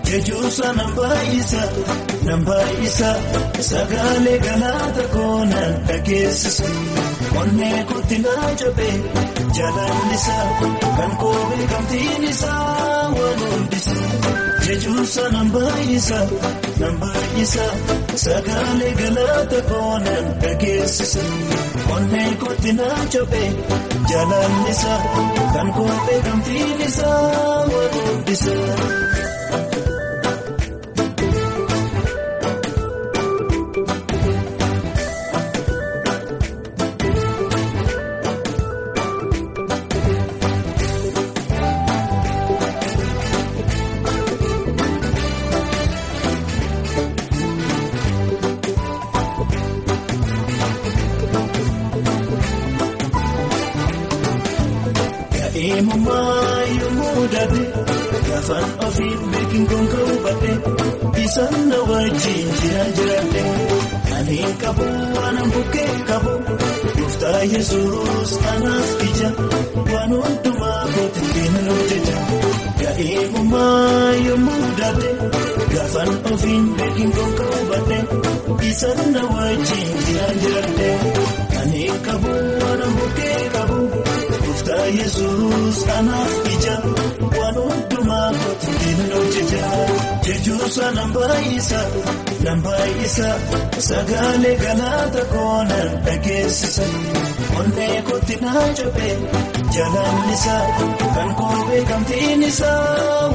Jechuusa nan baay'isa sagaalee galaata koo nan dhageessisa onnee kootti naa cabee jaalallisa kan koo beekamtiin isaa waan hundisa. Jechuusa nan baay'isa sagaalee galaata koo nan dhageessisa onnee kootti naa cabee jaalallisa kan koo beekamtiin isaa waan hundisa. Eemumaa yommuu dabe gaafan ofiin beekin gonka hubadhe isaan na wajjin jiraadhe ani hin qabu waan bukkee qabu gooftaa Yesuus anaaf ija waan hundumaa kootti nan hojjeta. Eemumaa yommuu dabe gaafan ofiin beekin gonka hubadhe isaan na wajjin jiraadhe ani hin qabu waan bukkee qabu. Gooftaa Yesuus anaaf ija waan hundumaa kootti nan hojjeta. Jechuusa nan baay'isa sagaalee galaata koo nan dhageessisa. Onnee kootti naa cabee jaalallisa kan koo beekamtiin isaa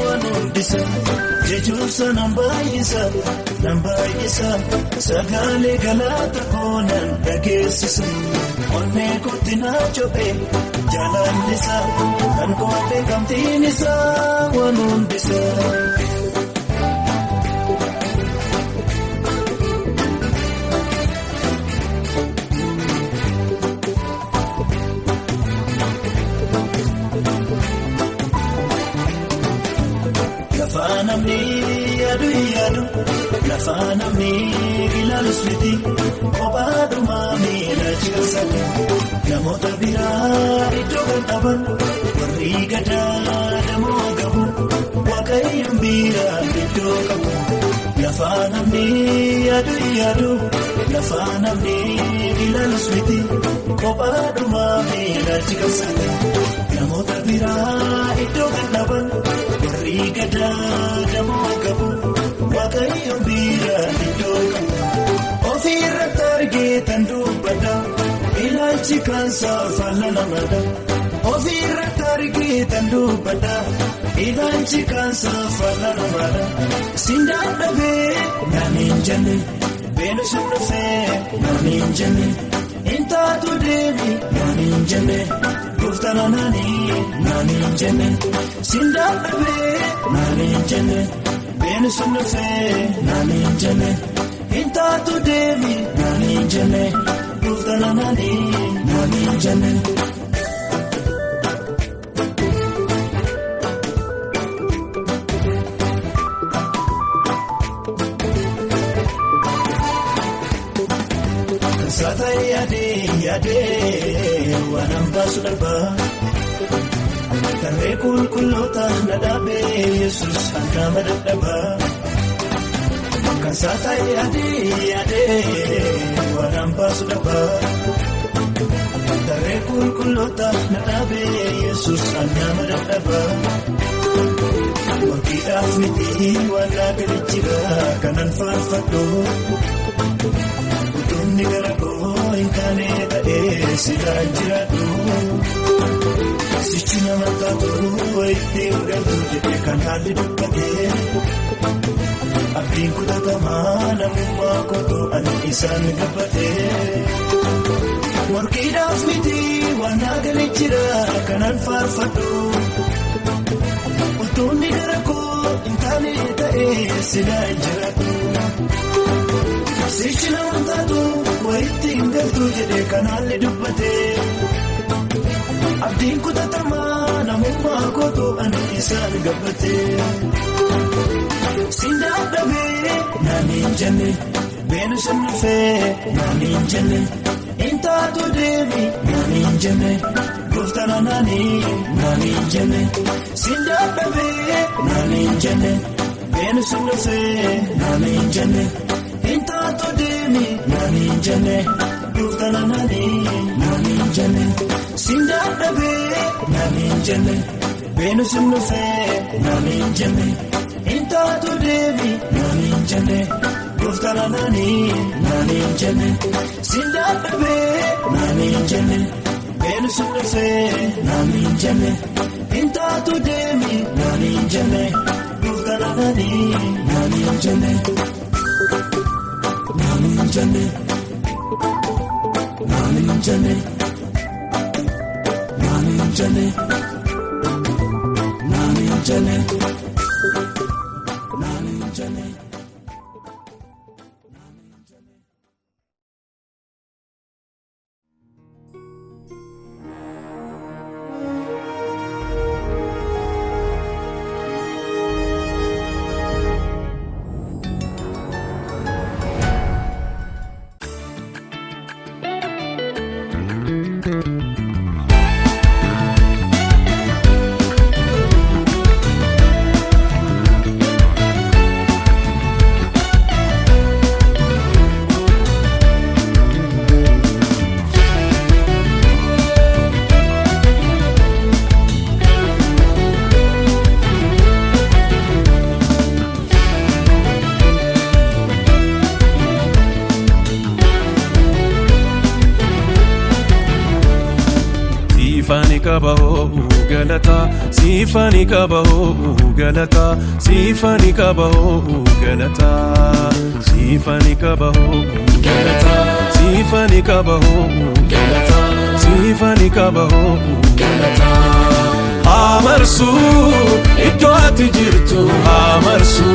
waan hundisa. Jechuusa nan baay'isa sagaalee galaata koo nan dhageessisa. Onnee kootti naa cabee jaalallisa kan koo beekamtiin isaa waan hundisa. Lafa namni yaadu yaadu lafa namni ilaalus miti kophaadhumaa miila ciisate namoota biraa iddoo kan dhaban warri gadaa damoo qabu waaqayyoon biraa iddoo qabu. Lafa namni yaadu yaadu lafa namni ilaalus miti kophaadhumaa miila ciisate namoota biraa iddoo kan dhaban. Warri gadaa damoo qabu waaqayyoon biraa iddoo qabu. Ofiirratti argee tan dubbata ilaalchi kansaa faalla namadha. Ofiirratti argee tan dubbata ilaalchi kansaa faalla namadha. Sindaan dhabee naan hin jenne beelisi dhufee naan hin jenne intaatu deemi naan hin jenne. Gooftaan naanii naan hin jenne sindaan dhabee naan hin jenne beelisi dhufee naan hin jenne intaatu deemi naan hin jenne gooftaan naanii naan hin jenne. Saata yaadee yaadee waan hambaasu darbaa tarree qulqulloota na dhaabee Yesuus hanqama dadhabaa. Kan saata yaadee yaadee waan hambaasu darbaa tarree qulqulloota na dhaabee Yesuus hanqama dadhabaa. Morkiidhaaf miti waan dhaabee jira kanan faarfadhu. Utumni gara koo hin taane ta'ee silaa jiraatu. Sichi nama taatu ittiin galtu jedhee kan haalli dubbatee. Abdiin kutatamaa namummaa kootu ani isaan gabbatee. Morkiidhaaf miti waan naagalee jira kanan faarfadhu. Utumni gara koo hin taane ta'ee silaa jiraatu. Sichi nama taatu wayitti hin galtu jedhee kanaallee dubbate. Abdiin kutatamaa namummaa kootu ani isaan gabbate. Sindaan dhabee naani hin jenne beenu sannafee naani hin jenne intaatu deemi naani hin jenne gooftana naani naani hin jenne sindaan dhabee naani hin jenne beenu sannafee naani hin jenne intaatu deemi naani hin jenne gooftana naani naani hin jenne sindaan dhabee naani hin jenne beenu sannafee naani hin jenne. Intaatu deemi naani hin jenne gooftana naani naani hin jenne sindaan dhabee naani hin jenne beenu sannafee naani hin jenne intaatu deemi naani hin jenne gooftana naani naani hin jenne naani hin jenne naani hin jenne naani hin jenne naani hin jenne. Siifani qaba hoo galata siifani qaba hoo galata siifani qaba hoo galata siifani qaba hoo galata siifani qaba hoo galata siifani qaba hoo galata. Amarsu iddoo ati jirtu amarsu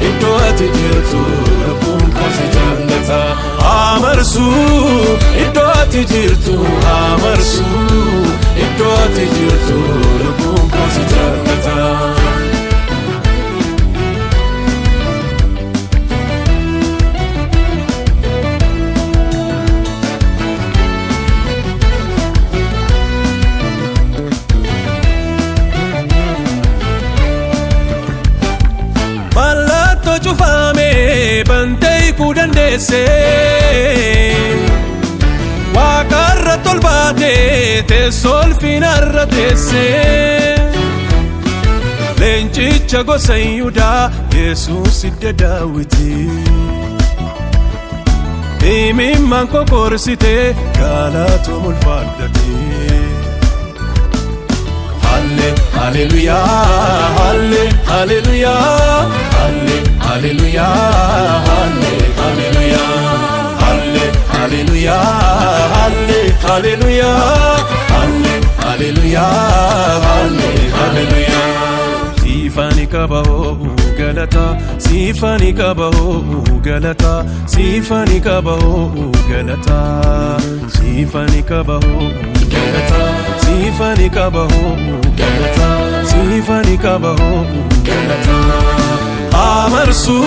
iddoo ati jirtu lubbuun koo si jaallata. Amarsu iddoo ati jirtu amarsu iddoo ati jirtu lubbuun koo si jaallata. Mallattoo cufamee bantee hiikuu dandeesse. Waaqarra tolbaatee teessoo ulfinarra teesse. Leencicha gosa Yihudaa Yesuus hidda Daawiti. Imimmaan kokorsitee galatoom ulfaadhatee. Halle hallelujah halle hallelujah halle hallelujah halle hallelujah halle hallelujah halle hallelujah halle hallelujah halle hallelujah. Siifani qaba hoo galata siifani qaba hoo galata siifani qaba hoo galata siifani qaba hoo galata siifani qaba hoo galata siifani qaba hoo galata. Amarsu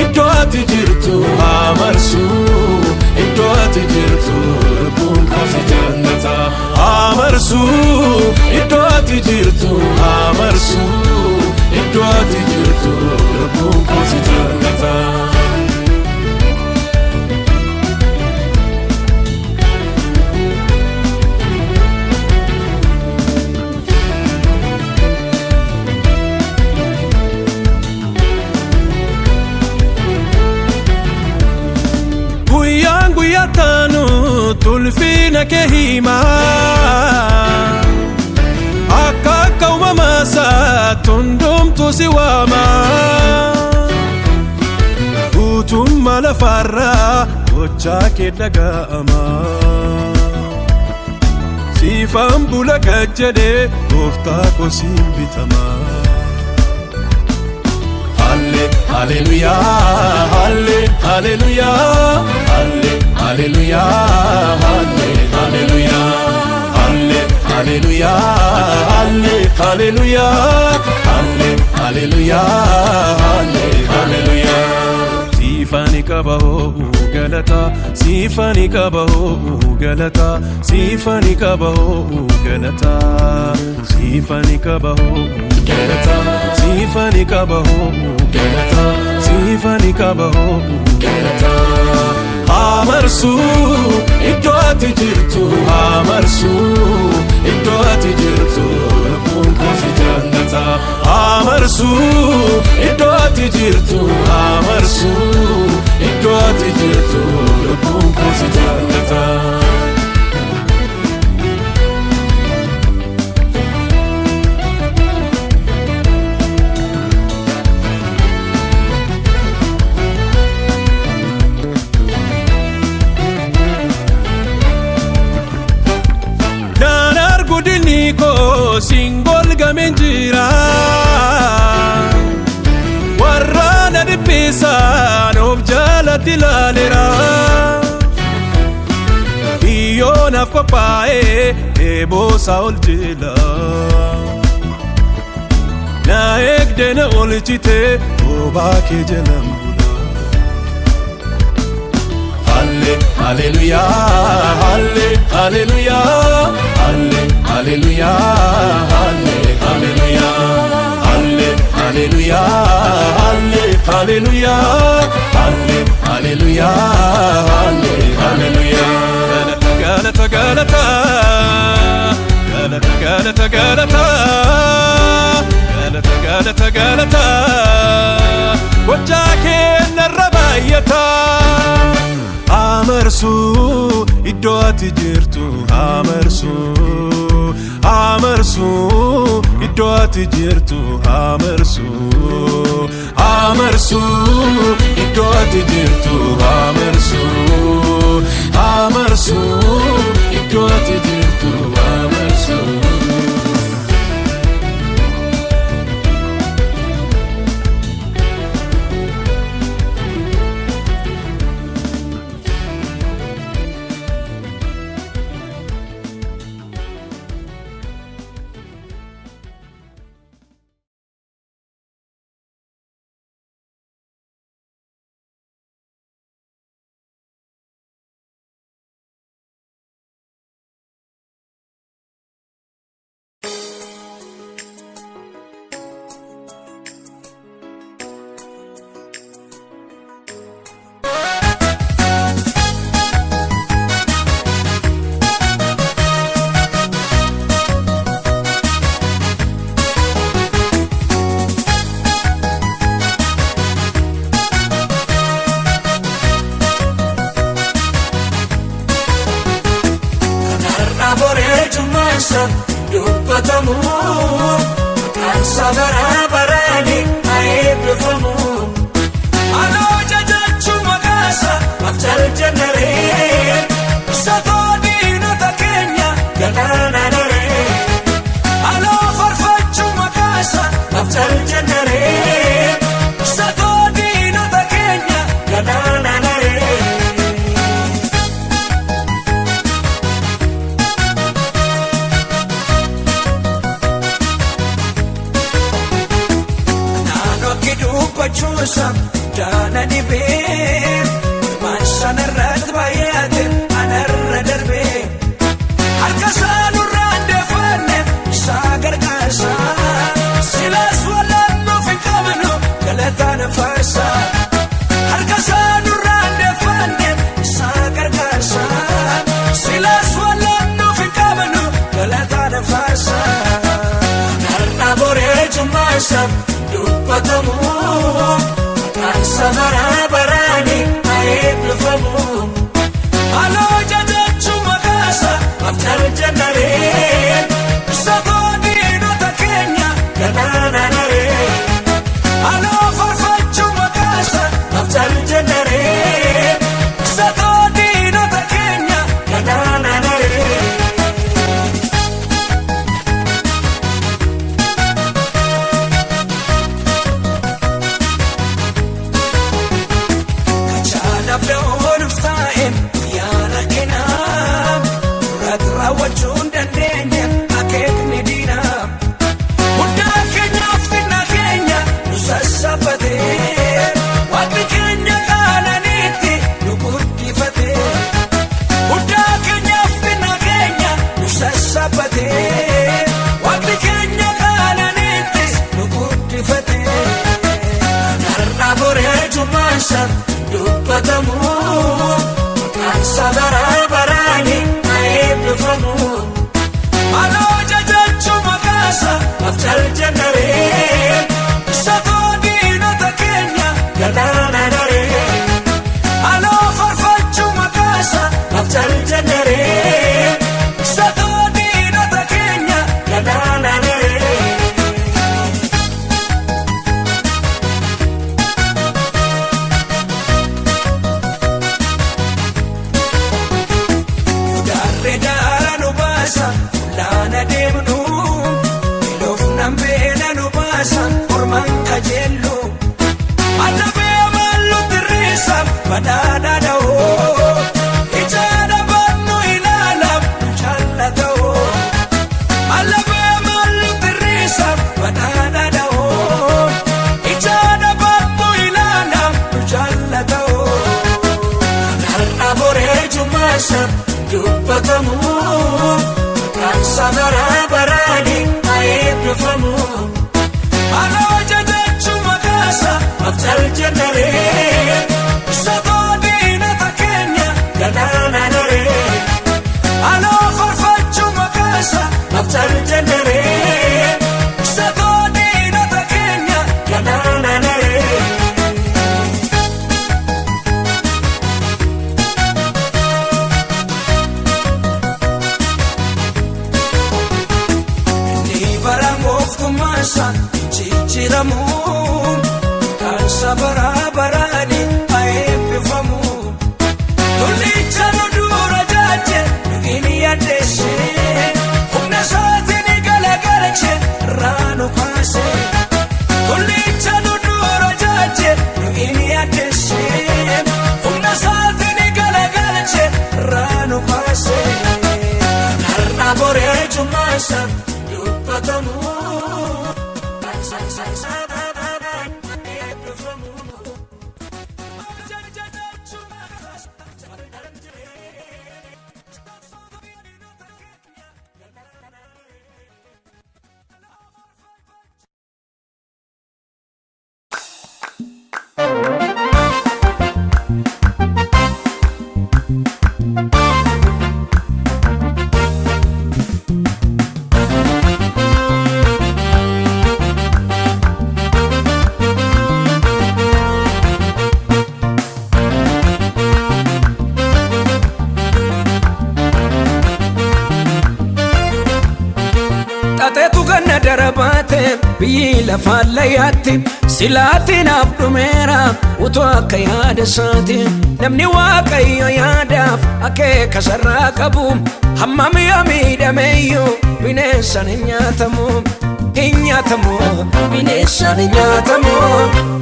iddoo ati jirtu amarsu iddoo ati jirtu lubbuun koo si jaallata. Amarsu iddoo ati jirtu amarsu iddoo ati jirtu lubbuun koo si jaallata. Guyyaan guyyaa taanu tulfiina kee himaa akka akka uumamaasaa hundumtuu si waama. Guutummaa lafaarraa gochaa kee dhaga'ama. Siifaan bula gad jedhee gooftaa koo siin bitama. Halle hallelujah halle hallelujah. haleluyaa, halle haleluyaa, halle haleluyaa, halle haleluyaa, halle haleluyaa, halle haleluyaa, halle haleluyaa. Siifani qaba hoo galata, siifani qaba hoo galata, siifani qaba hoo galata, siifani qaba hoo galata, siifani qaba hoo galata, siifani qaba hoo galata. Amarsu iddoo ati jirtu, amarsu iddoo ati jirtu, lubbuun koo si jaallata. Amarsu iddoo ati jirtu, amarsu iddoo ati jirtu, lubbuun koo si jaallata. Naan argu dinni koo siin golgameen jira. Warra na dhiphisan of jalatti ilaaleera. Kiyyoo naaf qophaa'ee eeboosaa ol jila. Na eegde na oolchite bobaa kee jalan bula. Halle haleluyaa, halle haleluyaa, halle haleluyaa, halle haleluyaa, halle haleluyaa, halle haleluyaa, halle haleluyaa, halle haleluyaa. Galata galata galata galata galata galata galata galata gochaa keenyarra baay'ata. Amarsu iddoo ati jirtu, amarsu, amarsu iddoo ati jirtu, amarsu, amarsu iddoo ati jirtu, amarsu, amarsu iddoo ati jirtu, amarsu. Har'a boreechumaansa dubbatamu, maqaan isaa bara baraani haa eebbifamu. Anoo jajachuu maqaansa maaf jaljanaree, isa diinota keenya galaana daree. Anoo farfachuu maqaansa maaf jaljanaree, isa diinota keenya galaana daree. Naannoo dubbachuusa daana dhibee, maashanarratti baay'ate anarra darbee, harka isaa nurraan deeffanne isaa gargaarsa, silaas wal'aannuuf hin qabnu galataan faarsa. Harka isaa nurraan deeffanne isaa gargaarsa, silaas wal'aannuuf hin qabnu galataan faarsa. Har'a boreechumaansa dubbatamu, maqaan isaa bara baraani haa eebbifamu. Aloo jajachuu maqaansa maaf jaljanaree, isa diinota keenya galaana daree. Aloo farfachuu maqaansa maaf jaljanaree, isa diinota keenya galaana daree. Boree jummaansa dubbatamu maqaansa bara baraani haa eebbifamu. Aloo jajachuu maqaansa mafcal jennaree satoo diinota keenya galaana daree. Aloo farfachuu maqaansa mafcal jennaree satoo diinota keenya galaana daree. Daree nu baasa laana deemnu loofnaan beela nu baasa ormaan kajeellu adabee maallu tirriisa badhaadha dha'oo ijaadha baannu ilaala nu jaallata'oo alabee maallu tirriisa badhaadha dha'oo ijaadha baannu ilaala nu jaallata'oo har'a boree jummaasa. Dubbatamu maqaansa bara baraani haa eebbifamu. Aloo jajachuu maqaansa mafcal jennaree satoo diinota keenya galaana daree. Aloo farfachuu maqaansa mafcal jennaree satoo diinota keenya galaana daree. Jijjiiramu maqaansa bara baraani haa eebbifamu. Tollicha nu dura jaaje nuyi yaaddeesse humna isaatiin galagalche irraa nu kaase. Tollicha nu dura jaaje nuyi yaaddeesse humna isaatiin galagalche irraa nu kaase. Har'a boree jummaansa dubbatamu. Xaxeetu ganna darabaate biyyi lafaan layyaatti silaatiin naaf dhumeera utuu akka yaada isaati namni waaqayyo yaadaaf akeeka sarraa qabu hammam yoo miidhameeyyuu bineensaan hin nyaatamu hin nyaatamu bineensaan hin nyaatamu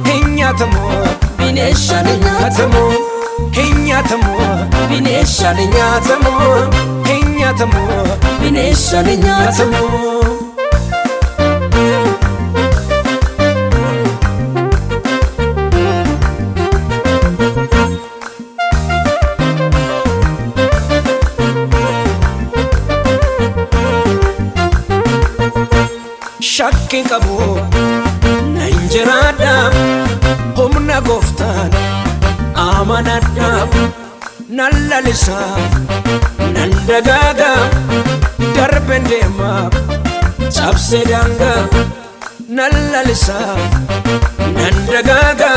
hin nyaatamu bineensaan hin nyaatamu hin nyaatamu bineensaan hin nyaatamu hin nyaatamu bineensaan hin nyaatamu. Shakki qabu nan jiraadha humna gooftaan amanadha nan lalisa nan dagaaga darben deema cabsee daangaa nan lalisa nan dagaaga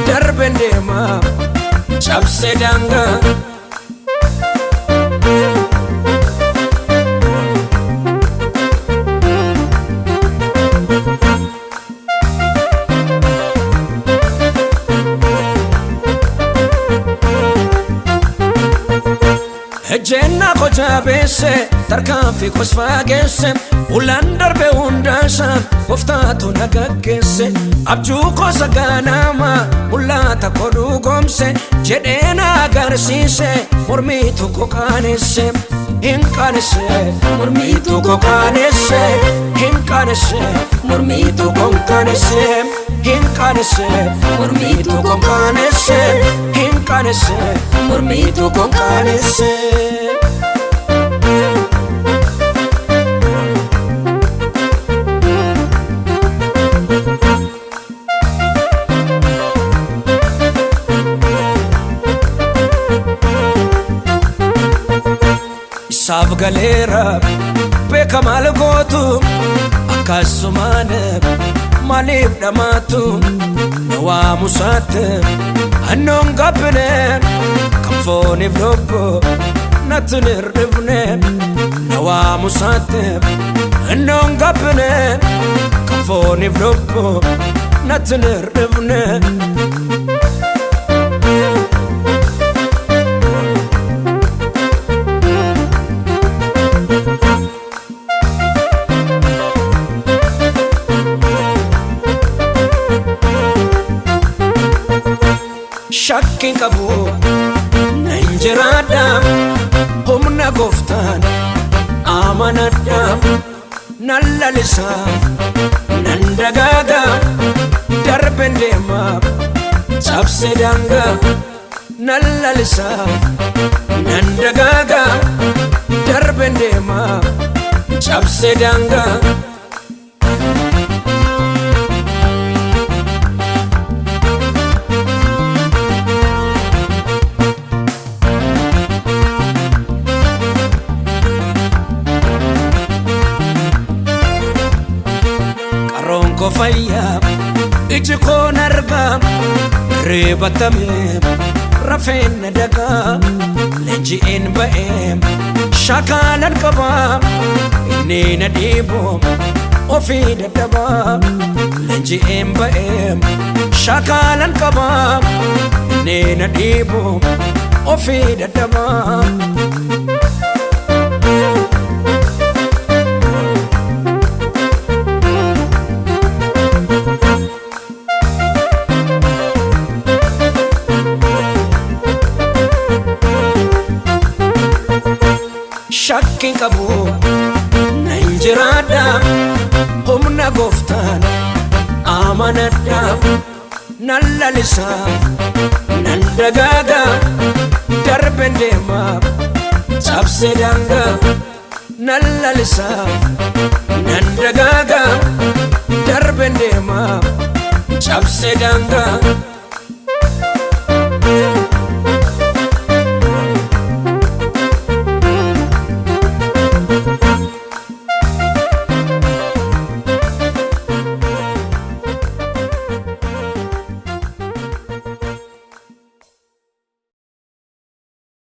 darben deema cabsee daangaa. Ejjenna kojaa beesse tarkaanfii kosfaa geesse ulaan darbe hundaasa gooftaatu na gaggeesse abjuu kosa ganama mul'ata kodhuu goomse jedhee na agarsiise mormiitu kokaanesse hin qaanesse mormiitu kokaanesse hin qaanesse mormiitu konkaanesse hin qaanesse mormiitu konkaanesse hin qaanesse mormiitu konkaanesse. Isaaf galeera beeka maal gootu akkasumaan maaliif dhamaatu na waamusaatti annoon gabbine kan fooniif lubbu natti hin hir'ifne na waamusaatti annoon gabbine kan fooniif lubbu natti hin hir'ifne. Shakkiin qabu nan jiraadha humna gooftaan amanadha nan lalisa nan dagaaga darben deema cabse daanga nan lalisa nan Nan dagaagaa darbeen deemaa cabsee daangaa. Qaroon koo fayyaa iji koon argaa reebatamee rafeen na dagaa leenji'een ba'ee shaakaalan qabaa inni na dhiibu ofii dadhabaa leenji'een ba'ee shaakaalan qabaa inni na dhiibu ofii dadhabaa. Shakkiin qabu nan jiraadha humna gooftaan amanadha nan lalisa nan dagaaga darbeen deema cabsee daangaa nan lalisa nan dagaaga darbeen deema cabsee daangaa.